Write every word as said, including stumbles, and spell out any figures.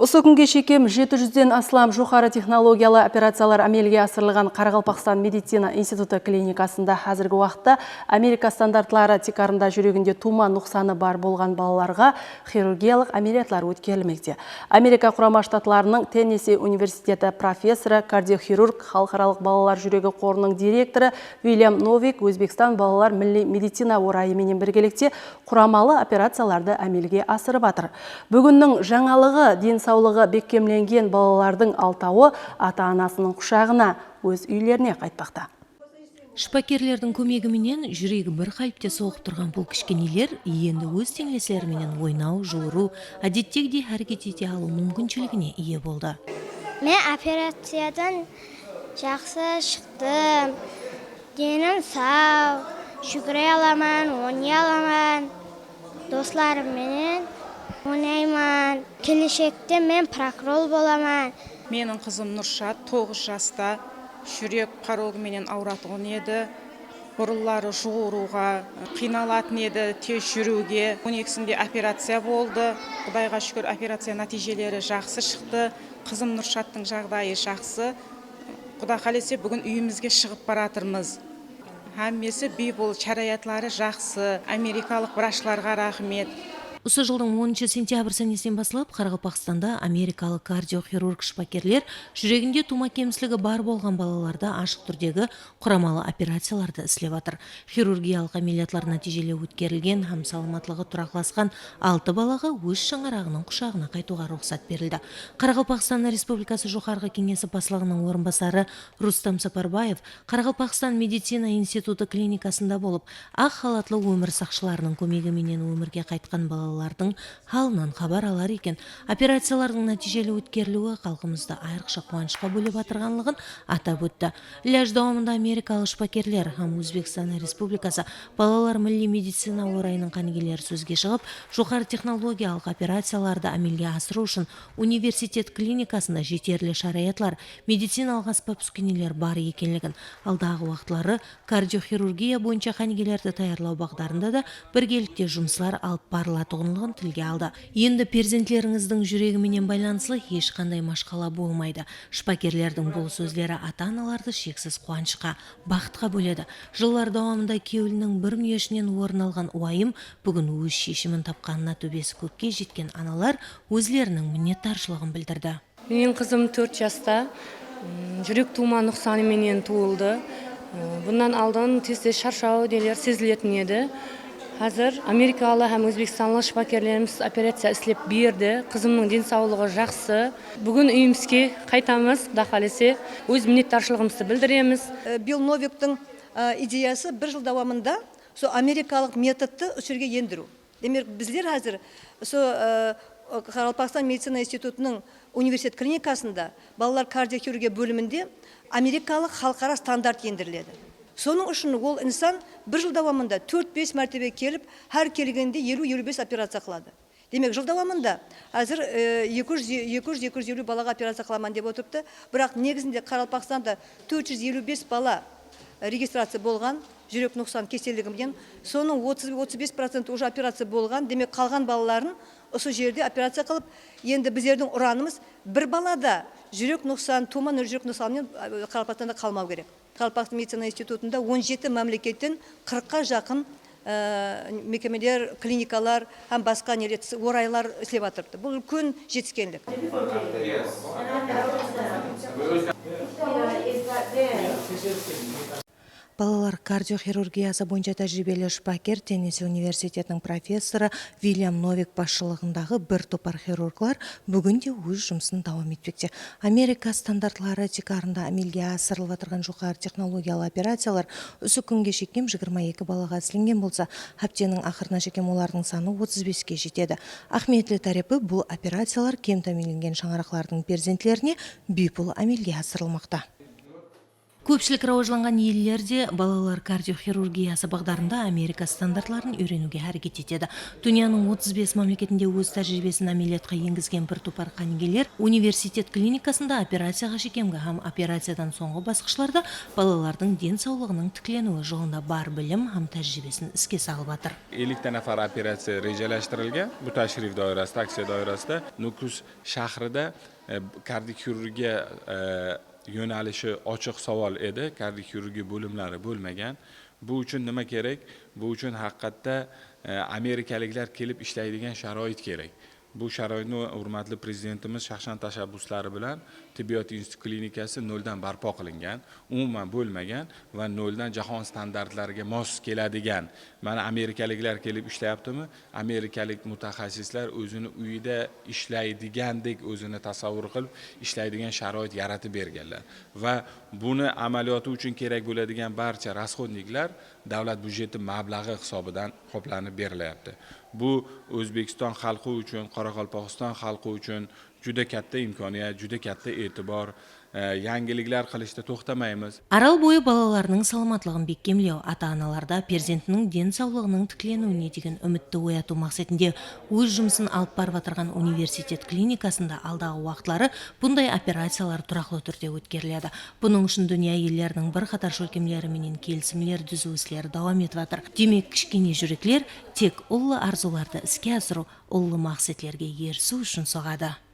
Usı kúnge shekem jeti júzden aslam joqarı texnologiyalı operaciyalar ámelge asırılǵan Qaraqalpaqstan medicina institutı klinikasında házirgi waqıtta Amerika standartları tiykarında júreginde tuwma nuqsanı bar bolǵan balalarǵa xirurgiyalıq ámeliyatlar ótkerilmekte. Amerika Qurama Shtatlarınıń Tennesi universiteti professorı, kardioxirurg, Xalıqaralıq balalar júregi qorınıń direktorı William Novik Ózbekstan balalar milliy medicina orayı menen birgelikte quramalı operaciyalardı ámelge asırıp atır. Búginniń jańalıǵı, densawlıǵı bekkemlengen balalardıń altawı ata-anasınıń qushaǵına, óz úylerine qaytpaqta. Shıpakerlerdiń kómegi menen júregi bir qálipte soǵıp turǵan bul kishkeneler endi óz teńlesleri menen oynaw, juwırıw, ádettegidey háreket ete alıw múmkinshiligine iye boldı. Men operaciyadan jaqsı shıqtım. Denim saw, júgire alaman, oynay alaman. Doslarım menen oynayman. Keleshekte men prokuror bolaman. Meniń qızım Nurshat toǵız jasta júrek porogı menen awıratuǵın edi. Burınları juwırıwǵa qıynalatın edi, tez júriwge. On ekisinde operaciya boldı. Qudayǵa shúkir, operaciya nátiyjeleri jaqsı shıqtı. Qızım Nurshattıń jaǵdayı jaqsı. Quda qálese, búgin úyimizge shıǵıp baratırmız. Hámmesi biypul, sharayatları jaqsı, amerikalıq vrachlarǵa raxmet. Usı jıldıń onınshı sentyabr sánesinen baslap Qaraqalpaqstanda amerikalıq kardioxirurg shıpakerler júreginde tuwma kemisligi bar bolǵan balalarda ashıq túrdegi quramalı operaciyalardı islep atır. Xirurgiyalıq ámeliyatlar nátiyjeli ótkerilgen hám salamatlıǵı turaqlasqan altı balaǵa óz shańaraǵınıń qushaǵına qaytıwǵa ruxsat berildi. Qaraqalpaqstan Respublikası Joqarǵı Keńesi Baslıǵınıń orınbasarı Rustam Saparbaev Qaraqalpaqstan medicina institutı klinikasında bolıp, aq xalatlı ómir saqshılarınıń kómegi menen ómirge qaytqan balalardıń halınan xabar alar eken, operaciyalardıń nátiyjeli ótkeriliwi xalqımızdı ayrıqsha quwanıshqa bólep atırǵanlıǵın atap ótti. Ilaj dawamında amerikalı shıpakerler hám Ózbekstan Respublikası Balalar milliy medicina orayınıń qánigeleri sózge shıǵıp, joqarı texnologiyalıq operaciyalardı ámelge asırıw ushın universitet klinikasında jeterli sharayatlar, medicinalıq ásbap-úskeneler bar ekenligin, aldaǵı waqıtları kardioxirurgiya boyınsha qánigelerdi tayarlaw baǵdarında da birgelikte jumıslar alıp barılatuǵınlıǵın tilge aldı. Endi perzentlerińizdiń júregi menen baylanıslı hesh qanday mashqala bolmaydı. Shıpakerlerdiń bul sózleri ata-analardı sheksiz quwanıshqa, baxıtqa bóledi. Jıllar dawamında kewliniń bir múyeshinen orın alǵan uwayım búgin óz sheshimin tapqanına tóbesi kókke jetken analar ózleriniń minnetdarshılıǵın bildirdi. Meniń qızım tórt jasta, ım, júrek tuwma nuqsanı menen tuwıldı. I, bunnan aldın tez-tez sharshaw neler seziletin edi. Házir amerikalı hám ózbekstanlı shıpakerlerimiz operaciya islep berdi. Qızımnıń densawlıǵı jaqsı. Búgin úyimizge qaytamız, Quda qálese, óz minnetdarshılıǵımızdı bildiremiz. E, Bill Noviktiń, e, ideyası bir jıl dawamında sol amerikalıq metodtı usı jerge endiriw. Demek, bizler házir usı, e, Qaraqalpaqstan medicina institutınıń universitet klinikasında balalar kardioxirurgiya bóliminde amerikalıq xalıqara standart endiriledi. Sonıń ushın ol insan bir jıl dawamında tórt-bes mártebe kelip, hár kelgende eliw, eliw bes operaciya qıladı. Demek, jıl dawamında házir, e, eki júz, eki júz, eki júz eliw balaǵa operaciya qılaman dep otırıptı. Biraq negizinde Qaraqalpaqstanda tórt júz eliw bes bala, e, registraciya bolǵan, júrek nuqsan keselligi menen. Sonıń otız, otız bes procenti uje operaciya bolǵan. Demek, qalǵan balaların usı jerde operaciya qılıp, endi bizlerdiń uranımız bir bala da júrek nuqsan, tuwma júrek nuqsanı menen, e, Qaraqalpaqstanda qalmaw kerek. Qaraqalpaqstan medicina institutında on jeti mámleketten qırıqqa jaqın, e, mekemeler, klinikalar hám basqa neler, oraylar islep atırıptı. Bul úlken jetiskenlik. Balalar kardioxirurgiyası boyınsha tájiriybeli shıpaker Tennesi universitetiniń professorı William Novik basshılıǵındaǵı bir topar xirurglar búgin de óz jumısın dawam etpekte. Amerika standartları tiykarında ámelge asırılıp atırǵan joqarı texnologiyalı operaciyalar usı kúnge shekem jigirma eki balaǵa islengen bolsa, hápteniń aqırına shekem olardıń sanı otız beske jetedi. Áhmiyetli tárepi, bul operaciyalar kem támiyinlengen shańaraqlardıń perzentlerine biypul ámelge asırılmaqta. Kópshilik rawajlanǵan ellerde balalar kardioxirurgiyası baǵdarında Amerika standartların úyreniwge háreket etedi. Dúnyanıń otız bes mámleketinde óz tájiriybesin ámeliyatqa engizgen bir topar qánigeler universitet klinikasında operaciyaǵa shekemgi hám operaciyadan sońǵı basqıshlarda balalardıń densawlıǵınıń tikleniwi jolında bar bilim hám tájiriybesin iske salıp atır. Ellikta nafar operaciya rejalashtirilgan. Bu tashrif doirasida, aksiya doirasida Nukus shahrida, e, kardioxirurgiya, e, yo'nalishi ochiq savol edi. Kardioxirurgiya bo'limlari bo'lmagan. Bu uchun nima kerak? Bu uchun haqiqatda, e, amerikaliklar kelib ishlaydigan sharoit kerak. Bu sharoitni hurmatli Prezidentimiz shaxsan tashabbuslari bilan tibbiyot instituti klinikasi noldan barpo qilingan, umuman bo'lmagan va noldan jahon standartlariga mos keladigan, mana, amerikaliklar kelib ishlayaptimi? Amerikalik mutaxassislar o'zini uyida ishlaydigandek o'zini tasavvur qilib ishlaydigan sharoit yaratib berganlar va buni amaliyoti uchun kerak bo'ladigan barcha rasxodniklar davlat byudjeti mablag'i hisobidan qoplanib berilyapti. Bu O'zbekiston xalqi uchun, Qoraqalpog'iston xalqi uchun juda katta imkoniyat, juda katta e'tibor, e, yangiliklar qilishda to'xtamaymiz. Aral boyı balalarınıń salamatlıǵın bekkemlew, ata-analarda perzentiniń densawlıǵınıń tikleniwine degen úmitti oyatıw maqsetinde óz jumısın alıp barıp atırǵan universitet klinikasında aldaǵı waqıtları bunday operaciyalar turaqlı túrde ótkeriledi. Bunıń ushın dúnya elleriniń bir qatar shólkemleri menen kelisimler dúziw isleri dawam etip atır. Demek, kishkene júrekler tek ullı arzıwlardı iske asırıw, ullı maqsetlerge erisiw ushın soǵadı.